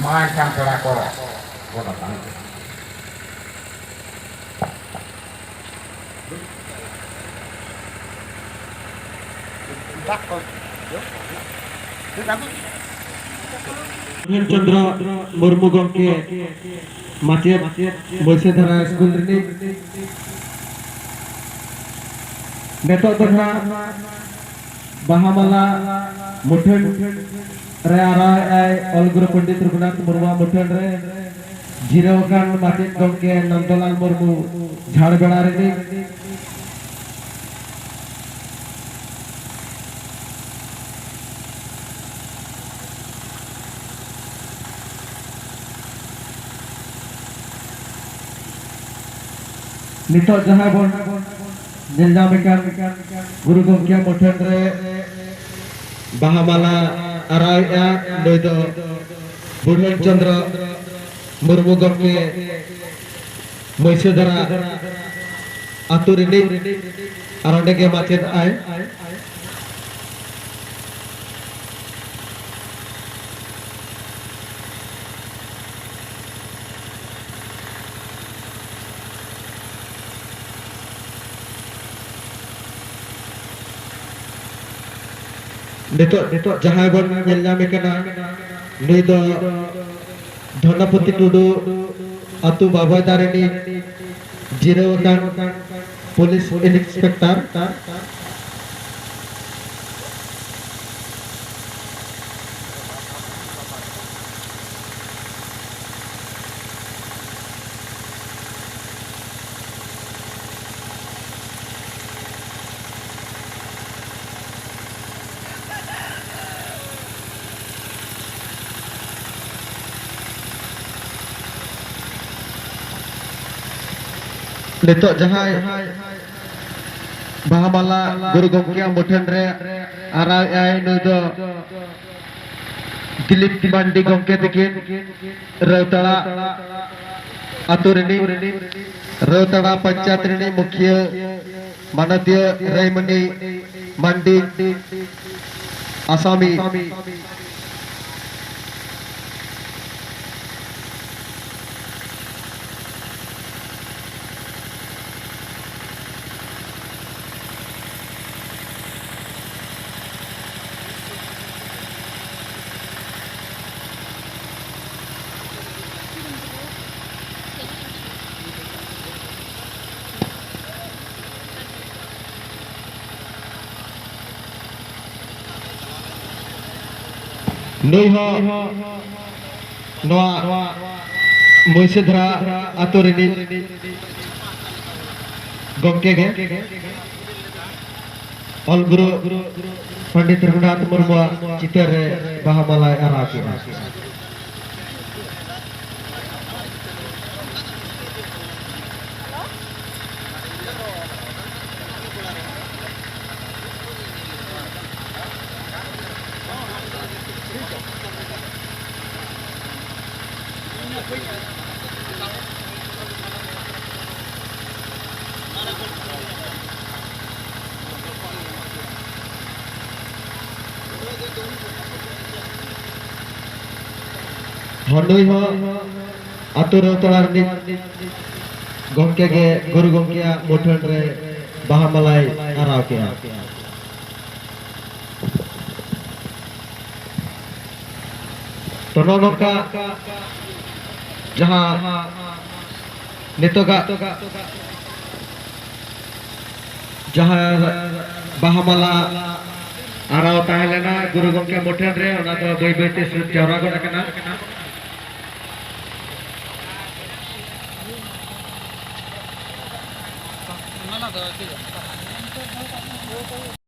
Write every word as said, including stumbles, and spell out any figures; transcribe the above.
ᱢᱟ ᱮᱱᱠᱷᱟᱱ ᱯᱮᱲᱟ ᱠᱚ ᱜᱚᱰ ᱟᱠᱟᱱ ᱜᱮ᱾ ᱫᱟᱜ ᱠᱚ ᱫᱟᱜ ᱠᱚ᱾ ᱥᱩᱱᱤᱞ ᱪᱚᱸᱫᱽᱨᱚ ᱢᱩᱨᱢᱩ ᱜᱚᱢᱠᱮ, ᱢᱟᱪᱮᱫ, ᱵᱟᱹᱭᱥᱟᱹᱫᱷᱟᱨᱟ ᱥᱠᱩᱞ ᱨᱤᱱᱤᱡ᱾ ᱱᱤᱛᱚᱜ ᱫᱚ ᱱᱟᱦᱟᱜ ᱵᱟᱦᱟ ᱢᱟᱞᱟ ᱢᱩᱴᱷᱟᱹᱱ ᱨᱮ ᱟᱨᱟᱣᱮᱫᱼᱟᱭ ᱚᱞ ᱜᱩᱨᱩ ᱯᱚᱱᱰᱤᱛ ᱨᱚᱜᱷᱩᱱᱟᱛᱷ ᱢᱩᱨᱢᱩᱣᱟᱜ ᱢᱩᱴᱷᱟᱹᱱ ᱨᱮ ᱡᱤᱨᱟᱹᱣ ᱟᱠᱟᱱ ᱢᱟᱪᱮᱫ ᱜᱚᱢᱠᱮ ᱱᱚᱱᱫᱚᱞᱟᱞ ᱢᱩᱨᱢᱩ, ᱡᱷᱟᱲ ᱵᱮᱲᱟ ᱨᱤᱱᱤᱡ᱾ ᱱᱤᱛᱚᱜ ᱡᱟᱦᱟᱸ ᱵᱚᱱ ᱧᱮᱞ ᱧᱟᱢᱮ ᱠᱟᱱ ᱜᱩᱨᱩ ᱜᱚᱢᱠᱮᱭᱟᱜ ᱢᱩᱴᱷᱟᱹᱱ ᱨᱮ ᱵᱟᱦᱟ ᱢᱟᱞᱟ ᱟᱨᱟᱣᱮᱫᱼᱟ, ᱱᱩᱭ ᱫᱚ ᱵᱩᱲᱦᱟᱹᱱ ᱪᱚᱸᱫᱽᱨᱚ ᱢᱩᱨᱢᱩ ᱜᱚᱢᱠᱮ, ᱢᱟᱹᱭᱥᱟᱹᱫᱷᱟᱨᱟ ᱟᱛᱳ ᱨᱤᱱᱤᱡ, ᱟᱨ ᱚᱸᱰᱮ ᱜᱮ ᱢᱟᱪᱮᱫ ᱟᱭ᱾ ᱱᱤᱛᱚᱜ, ᱱᱤᱛᱚᱜ ᱡᱟᱦᱟᱸᱭ ᱵᱚᱱ ᱧᱮᱞ ᱧᱟᱢᱮ ᱠᱟᱱᱟ, ᱱᱩᱭ ᱫᱚ ᱫᱷᱚᱱᱚᱯᱚᱛᱤ ᱴᱩᱰᱩ, ᱟᱹᱛᱩ ᱵᱟᱵᱚᱭᱫᱟ ᱨᱤᱱᱤᱡ ᱡᱤᱨᱟᱹᱣ ᱟᱠᱟᱱ ᱯᱩᱞᱤᱥ ᱤᱱᱥᱯᱮᱠᱴᱚᱨ᱾ ᱱᱤᱛᱚᱜ ᱡᱟᱦᱟᱸᱭ ᱵᱟᱦᱟ ᱢᱟᱞᱟ ᱜᱩᱨᱩ ᱜᱚᱢᱠᱮᱭᱟᱜ ᱢᱩᱴᱷᱟᱹᱱ ᱨᱮ ᱟᱨᱟᱣᱮᱫᱼᱟᱭ, ᱱᱩᱭ ᱫᱚ ᱫᱤᱞᱤᱯ ᱢᱟᱱᱰᱤ ᱜᱚᱢᱠᱮ ᱛᱤᱠᱤᱱ, ᱨᱟᱹᱣᱛᱟᱲᱟ ᱟᱛᱳ ᱨᱤᱱᱤᱡ, ᱨᱟᱹᱣᱛᱟᱲᱟ ᱯᱚᱧᱪᱟᱭᱮᱛ ᱨᱤᱱᱤᱡ ᱢᱩᱠᱷᱤᱭᱟᱹ ᱢᱟᱱᱚᱛᱤᱭᱟᱹ ᱨᱟᱭᱢᱚᱱᱤ ᱢᱟᱱᱰᱤ ᱟᱥᱟᱢᱤ᱾ ᱱᱩᱭ ᱦᱚᱸ ᱱᱚᱣᱟ ᱢᱩᱭᱥᱤᱫᱷᱟᱨᱟ ᱟᱛᱳ ᱨᱤᱱᱤᱡ ᱜᱚᱢᱠᱮ ᱜᱮ, ᱚᱞ ᱜᱩᱨᱩ ᱯᱚᱱᱰᱤᱛ ᱨᱚᱜᱷᱩᱱᱟᱛᱷ ᱢᱩᱨᱢᱩᱣᱟᱜ ᱪᱤᱛᱟᱹᱨ ᱨᱮ ᱵᱟᱦᱟ ᱢᱟᱞᱟᱭ ᱟᱨᱟᱣ ᱠᱮᱫᱼᱟ᱾ ᱦᱚᱸ, ᱱᱩᱭ ᱦᱚᱸ ᱟᱛᱳ ᱨᱟᱹᱣᱛᱟᱲᱟ ᱨᱤᱱᱤᱡ ᱜᱚᱢᱠᱮ ᱜᱮ ᱜᱩᱨᱩ ᱜᱚᱢᱠᱮᱭᱟᱜ ᱢᱩᱴᱷᱟᱹᱱ ᱨᱮ ᱵᱟᱦᱟ ᱢᱟᱞᱟᱭ ᱟᱨᱟᱣ ᱠᱮᱜᱼᱟ᱾ ᱛᱚ, ᱱᱚᱜᱼᱚ ᱱᱚᱝᱠᱟ ᱡᱟᱦᱟᱸ ᱱᱤᱛᱚᱜᱟᱜ ᱡᱟᱦᱟᱸ ᱵᱟᱦᱟ ᱢᱟᱞᱟ ᱟᱨᱟᱣ ᱛᱟᱦᱮᱸ ᱞᱮᱱᱟ ᱜᱩᱨᱩ ᱜᱚᱢᱠᱮ ᱢᱩᱴᱷᱟᱹᱱ ᱨᱮ, ᱚᱱᱟ ᱫᱚ ᱵᱟᱹᱭ ᱵᱟᱹᱭ ᱛᱮ ᱥᱟᱹᱛ ᱡᱟᱣᱨᱟ ᱜᱚᱫ ᱟᱠᱟᱱᱟ᱾